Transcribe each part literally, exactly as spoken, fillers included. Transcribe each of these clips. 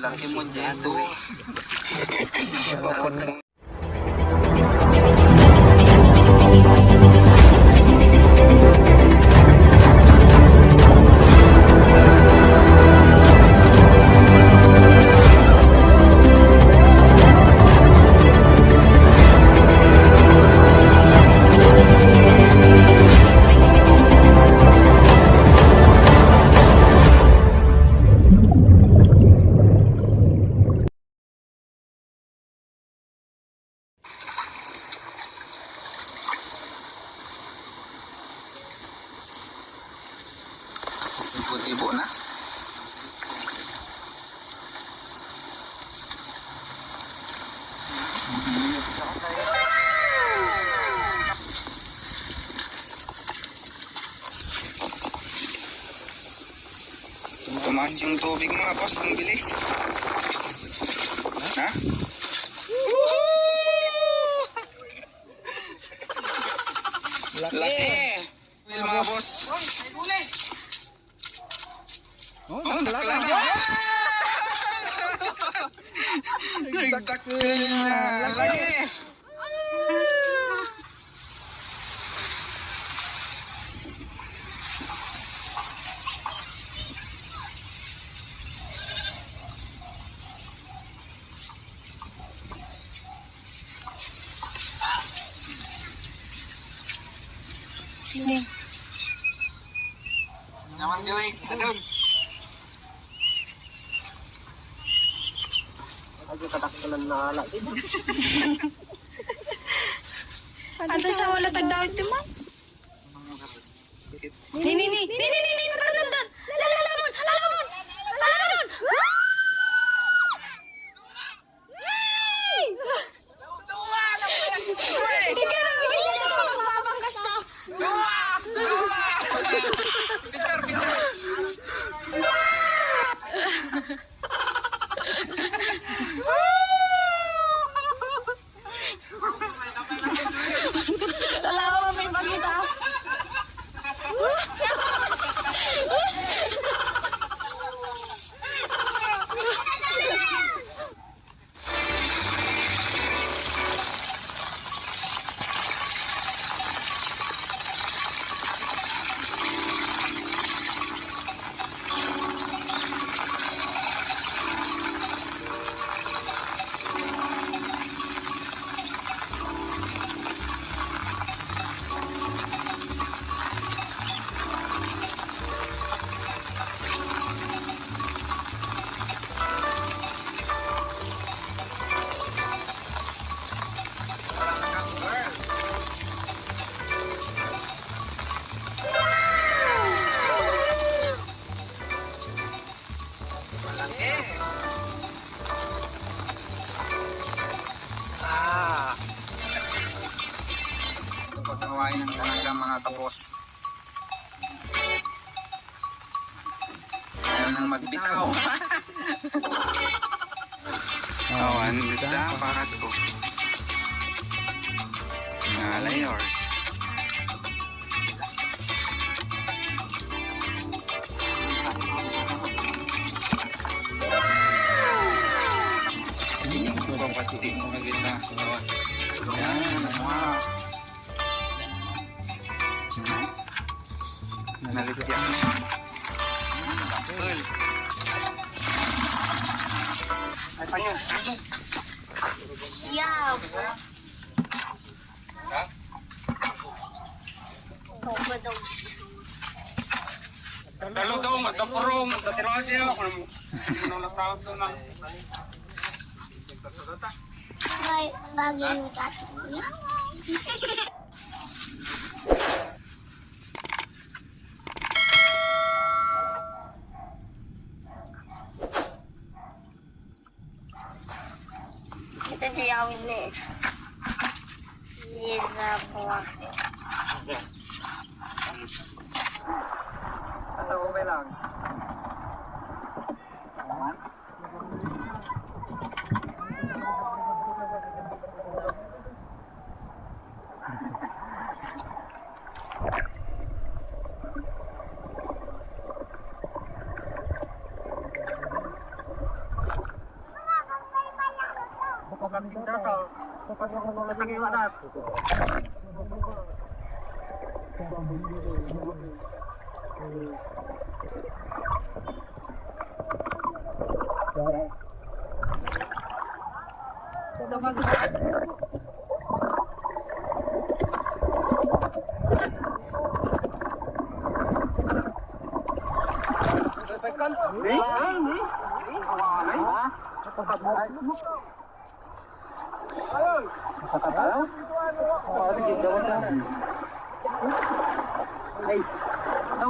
Laki mo dito. Ibo-ibo na. Tumaas yung tubig, mga boss, ang bilis. Ha? Laki. Laki. Well, mga boss. Oh, nakla na. Nagdakkel na. Laki. Naman, Joy. Adun. Ay, kataktanan na ala. Anta sa wala tagdawit ti man? Ni, ni, ni, ni, ni, ni, ni, natarnamdan. Lalalamon, lalalamon, lalalamon. Ay! Ikaw, ikaw, ikaw, mababanggas na. Picture, picture. Wala ko may pagkita. Malaki. Ah. Ito pagkawain ng talaga, mga kabos. Ayaw nang magbitaw. Awan, bitaw, para to. Ah, layers. Yan, wow. Nalipyan. Bakul. Ay, ayun. Yaw. Overdose. Dalo daw, magkapurong, magkatiraje, kung ano, ano na tawag doon, ah. Bagay, bagay mo tayo. Ito di awin na eh. Isa po. Ito, okay lang. Ay, no.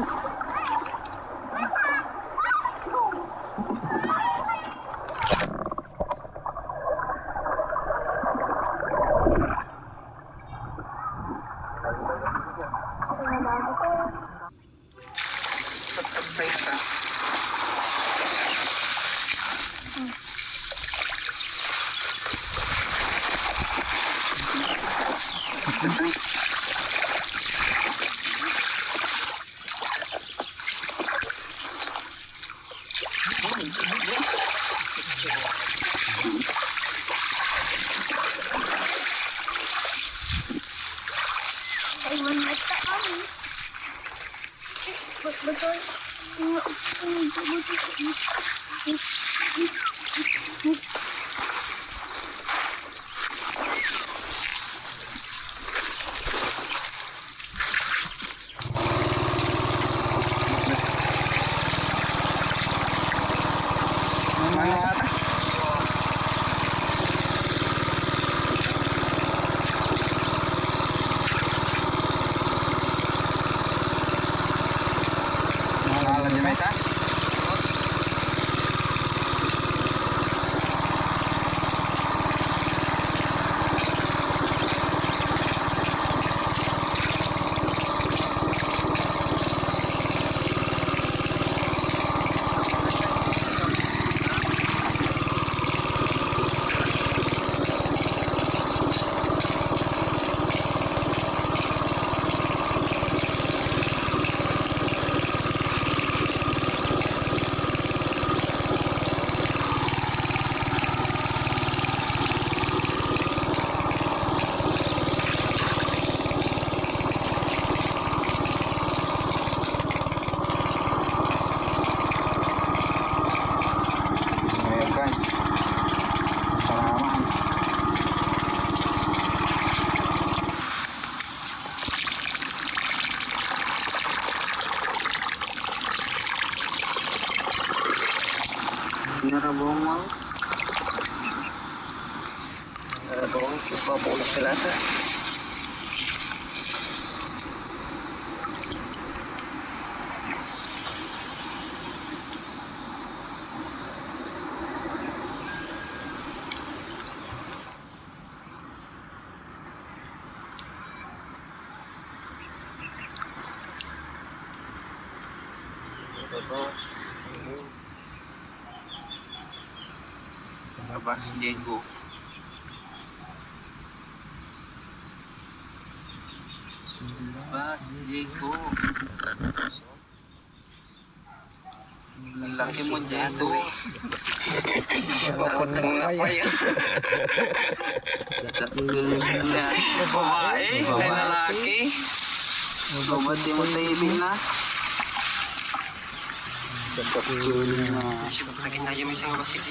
Pangalan niya, Mesa? Ayan, guys. Salamat. Narabong mo? Narabong, ipapulot sila sa. Labas, Diego. Labas, Diego. Ang laki mo, Diego. Kapatang na pa yan. Babae, may lalaki. Babae mo, T V na. Kapatang na. Sibuk na kinaya mo sa babae.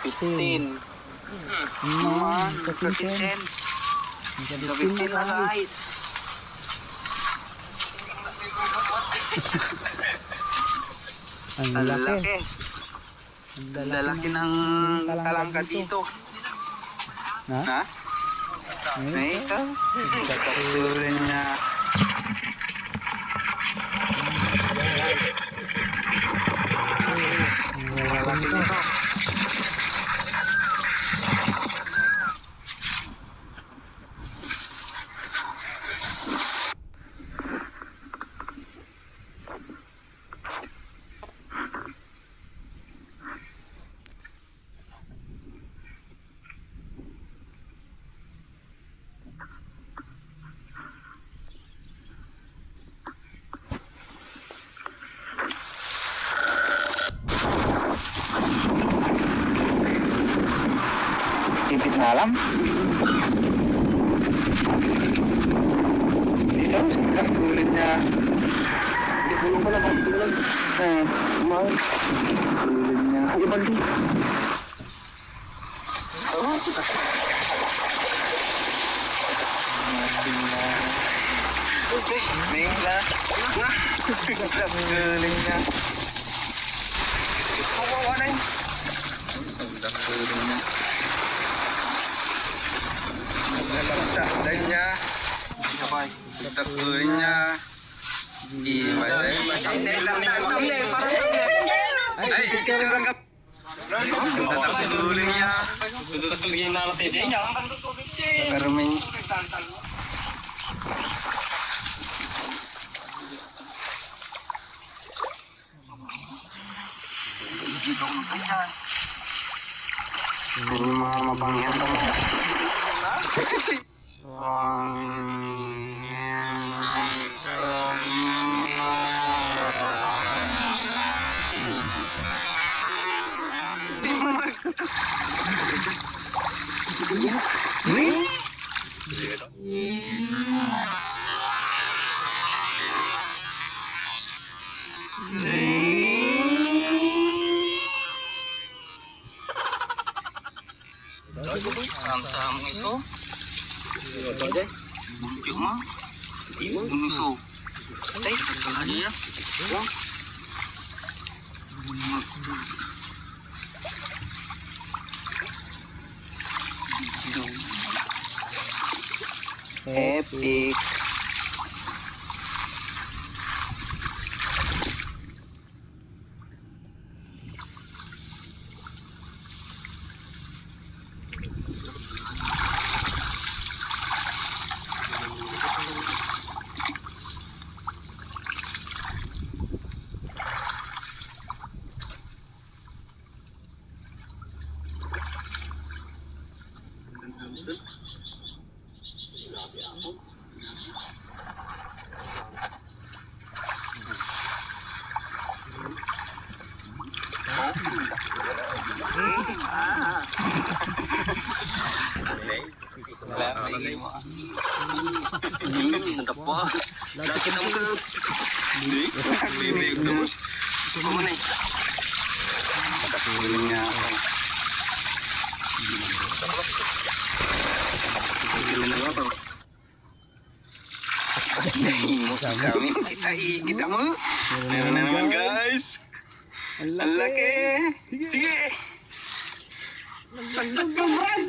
Fifteen. Mga fifteen. Fifteen na, guys. Ang laki. Ang laki ng talangka dito. Ha? Ha? Ay, ito. Kapsule niya. Ang laki nito. Alam? Isang, isang ulit niya. Hindi ko pala magtulog. Eh, ma-, ulit niya. Ay, mali. Oh, suka. Okay, main na. Ulit niya. Kawawa na yun. Ang dakpulong niya. Naglalaksa. Dahil niya. Sabay. Ang dakpulong niya. Di ba? Thumbnail, para sa thumbnail. Ay, picture lang ka. Ang dakpulong niya. Pero may Hindi mga mapangyan. Ang sa mga iso. Bulyo ma. Ang iso. Ay, ano yan? Epic. Wala, wala mo. Yun, nadapa. Lagi kita mo. Hindi. Hindi, hindi. Ito mo na eh. Pagkatuloy niya ako. Pagkatuloy niya ako. Dahil mo kami, kita, kita mo. Meron na naman, guys. Ang laki. Sige. Sige. Dagdag na naman.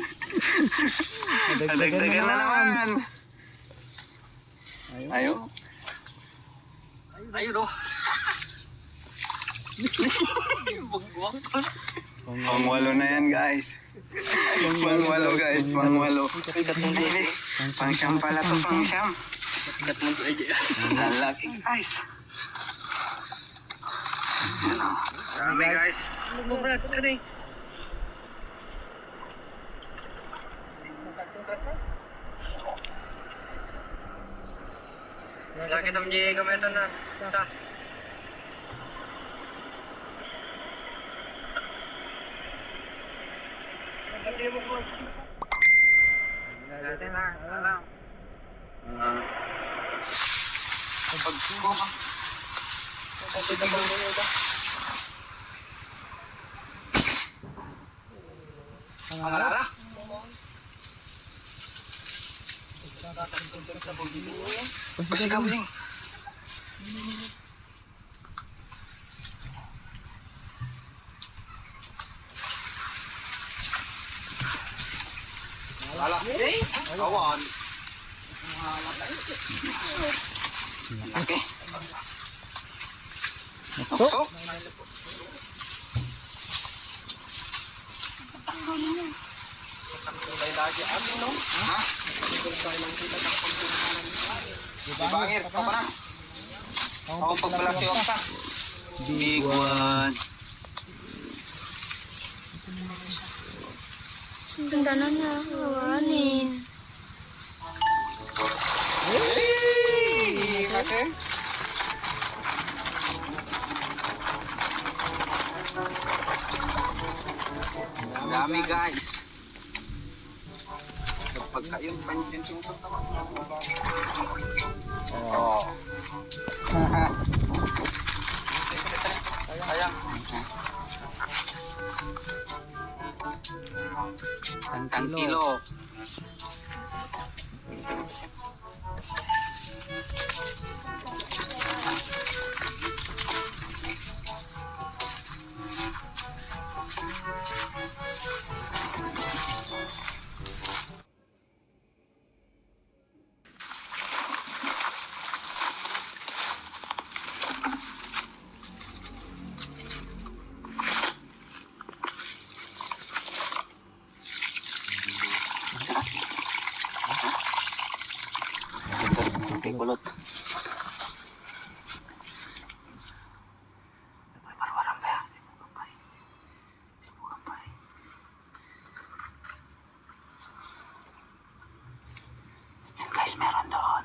Dagdagan na naman. Ayo. Ayun, oh. Bagwak. Pangwalo na yan, guys. Pangwalo, guys. Pangwalo. Ay, pangsyam pala to, pangsyam. Ang laki, guys. Ano? Dami, guys. Ano ba, Brad? Ano eh? Lagi tam di kami ito na. Ta. Lagi na, alam. Ah. Pagkuha. Ang alala. Pasika, pasika. Ala. Awan. Laki. Tukso. Ha? Di ba, Angir? Ito pa na. Ako pagpalasi, Oksa. Big one. Ang ganda na niya. Awanin. Hey! Laki. Dami, guys. Kayo, pansin sa utak naman. Oh. Ayan. Isang kilo. Kulot. Yan guys, meron doon.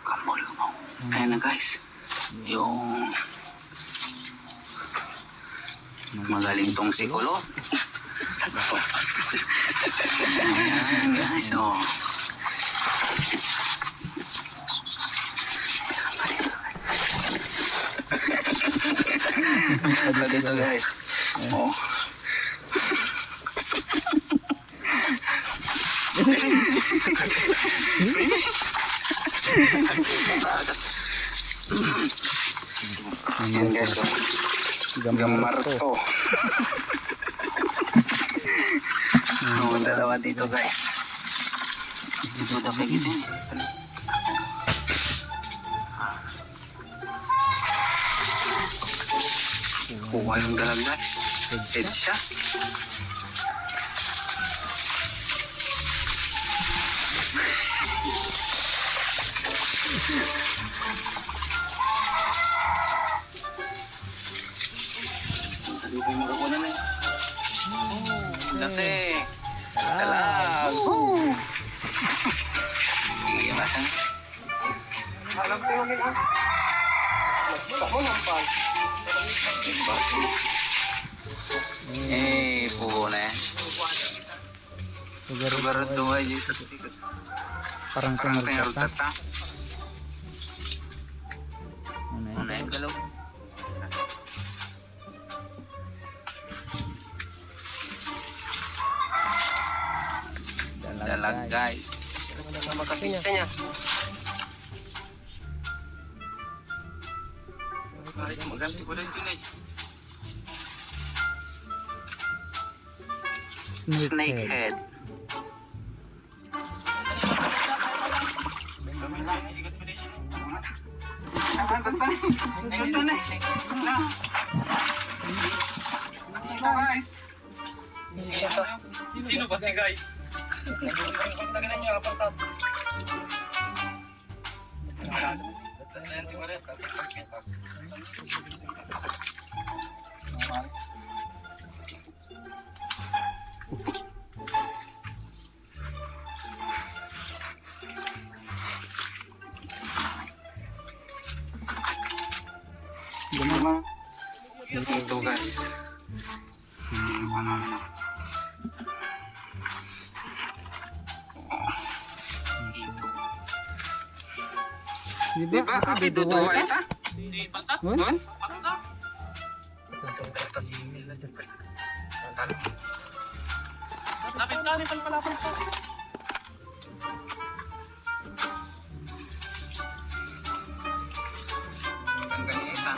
Kambol mo. Ayan na guys. Yung magaling tong si Kulo. Ayan guys, oh. Ano dito guys? Oh. Yan guys, oh. Gamarto. Oh, dalawa dito guys. Dito dapat dito. Kuha yung dalag, guys. Headshot. Hindi ko makukuha na eh. Laki. Dalag. Dalag. Hindi, masang. Alam ko yun, ah. Wala mo nang pag. Eh, puno na yan. Sugar, sugar ito ay dito. Parang, parang tinurtat, tinurtat, ah. Ano yan? Ano yan, galaw? Dalag, guys. Dalag, guys. Makasisa niya. Ay, maganti ko rin yun eh. Snake head. Snake head. Dito, guys. Sino ba si guys? Ang tagilan niyo, apartado. Ito, guys. Ano, ano? Ito. Di ba? Di ba? Happy duduwa ita? Di ba ta? Huh? Huh? Lapit ka, lapit ka, lapit ka. Ang ganyan ita.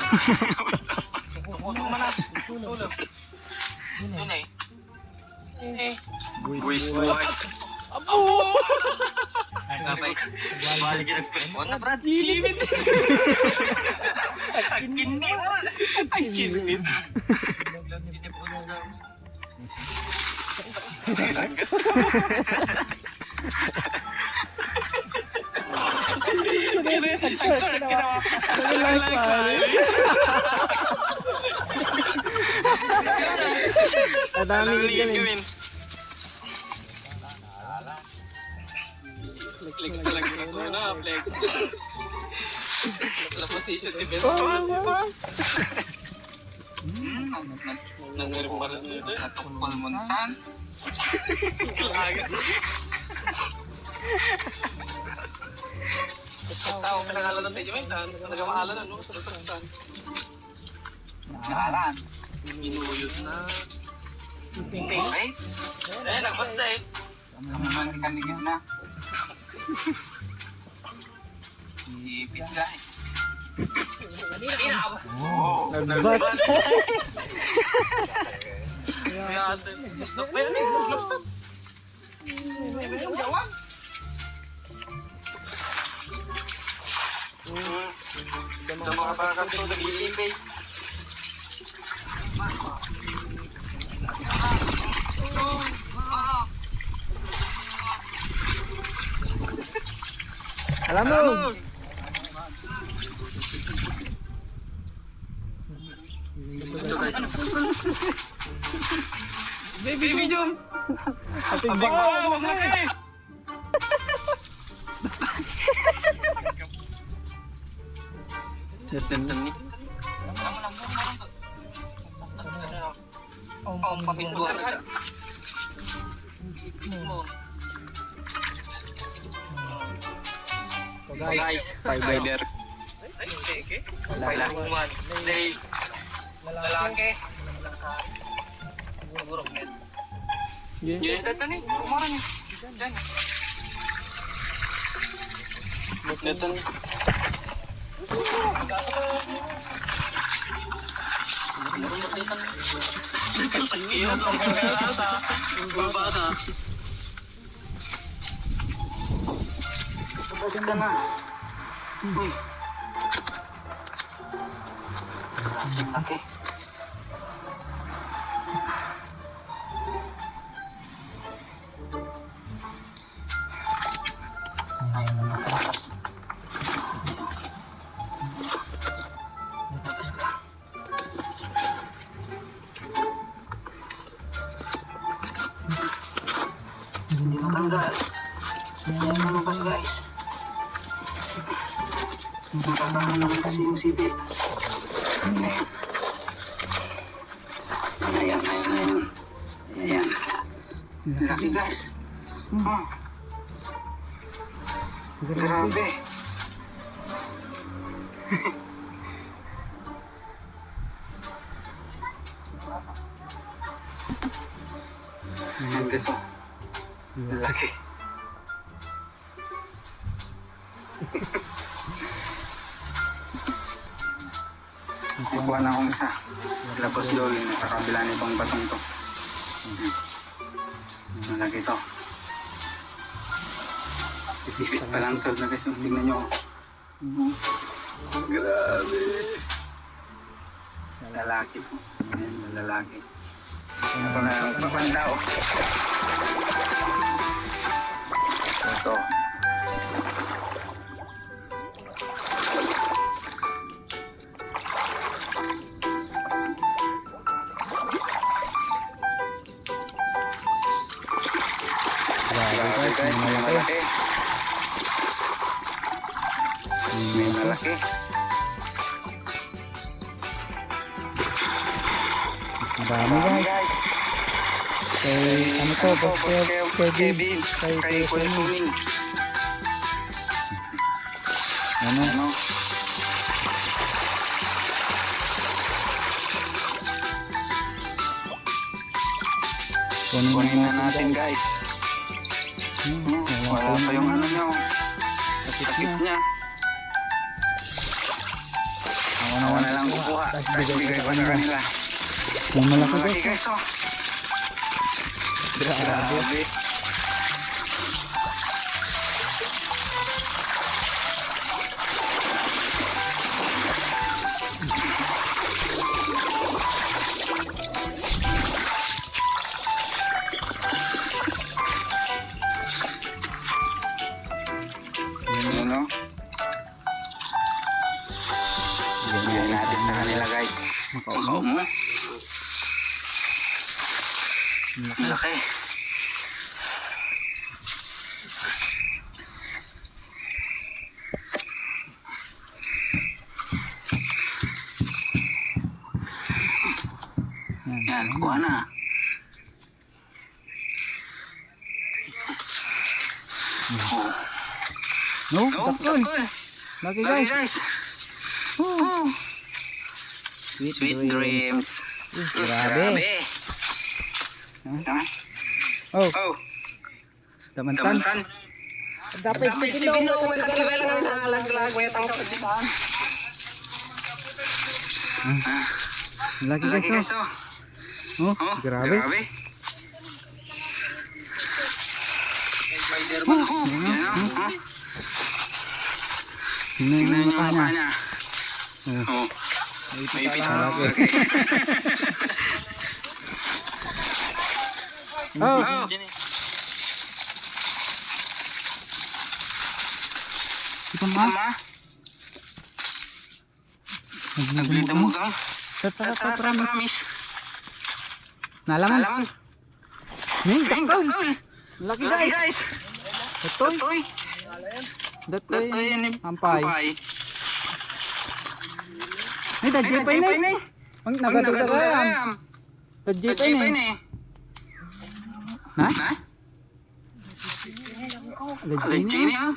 Huwag mo na. Sulo. Yun eh. Eh. Buwis buhay. Abo! Ay, kapay. Balik yung nagpit. Wala, Brad. Kilimit. Ang kinit. Ang kinit. Adami gid kami. Flex talaga ako na, flex. Wala position defense. Hmm, nag-, nag-, nag-, natukpal mo na saan? Kailangan. Basta ako pinangalan ng Benjamin, ta-, talaga maalan, ano, sa nasaktan. Nakaran. Inuyod na. Okay? Eh, nagbasa eh. Ang mga kanigit na. Ipit, guys. Oh, nagbat. Kaya ate, nagbat pa yan eh, naglapsap. May, may, may, may, may. Sa mga takas to, nag-iipit. Alam mo. Baby John. Ating ba? Ang laki. Ganda ni. Ang papinduan na siya. So, guys, five rider. Wala. Wala. Lalaki. Siguro, men. Yun. Yun, ito, ito, ni. Kumaran niya. Diyan. Ito, ni. Yun, ang bata. Labas ka na. Uy. Grabe laki. Ngayon na matakas. Matakas ka. Hindi matanggal. Ayan, lumabas, guys. Nakakaano kasi yung sipit. Ayan, ayan, ayan. Ayan. Laki, guys. Hmm. Grabe. Ang gusto. Laki. Kukuha na akong isa. Labas doon sa kabila nitong batong to. Malaki to. Sipit pa lang, sold na, guys. Tingnan nyo. Grabe. Lalaki to. Ayan, lalaki. Ito na, magpapanda, oh. Ito. Grabe, guys, may malaki. May malaki. Ang dami, guys. Kay, ano to, Boss Kev-, Kevin, kay Kuya Suning. Ano? Ano? Kunin na natin, guys. Hmm, wala pa yung ano niya, oh. Sakit niya. Ako na lang kukuha. Tapos bigay ko sa kanila. Ang malaki, guys, oh. Grabe. Yan, no? Bigyan natin sa kanila, guys. Makaumo. Makaumo. Ang laki. Laki. Ana. No, no, dakkel. Dakkel. Lagi, guys. Oh. Sweet dreams. Uy, grabe. Grabe. Ha? Oh. Oh. Damantan. Dapat tigil mo, may katiwala nga nalaglag, may tangkap sa bitaan. Ah. Lagi, guys, oh. Oh, grabe. Spider-Man. Oh, oh. Yan, oh. Tingnan niyo yung mukha niya. Oh. May ipit pa. Okay. Oh. Kita mo? Naglidamog kami. Tara, tara, tara, promise. Nalaman. Nalaman. Ning, dakkel. Laki, guys. Datoy. Datoy. Datoy, ampay. Ay, dadya pa ini. Ang nagaduda ka yan. Dadya pa ini. Ha? Ha? Dadya ini, ah.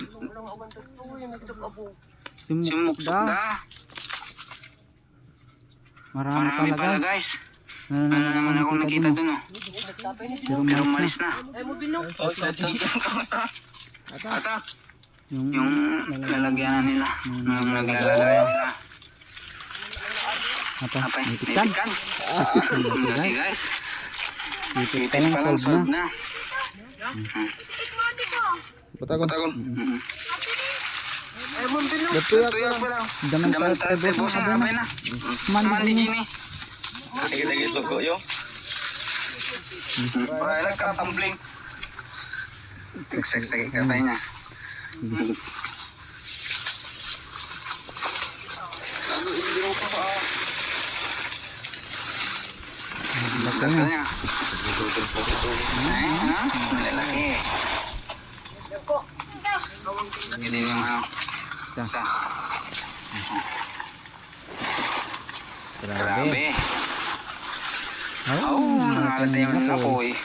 Simuksok da. Marami pala, guys. Wala naman akong nakita dun, oh. Pero umalis na. Ata. Yung lalagyan nila. Yung naglalagay nila. Apa? Apay, may pitkan. May pitkan. Laki, guys. Ipit pa lang, solve na. Batagon. Batagon. Datoy ako lang. Daman tayo, boss, na. Mandi, Jimmy. Lagi-lagi tugo, yo. Wala, nagkatumbling. Nagsagsag ka tayo niya. Baka niya. Ay, ha? Malalaki. Laki din yung ano. Sa. Grabe. Oh, nangalat na yung apoy.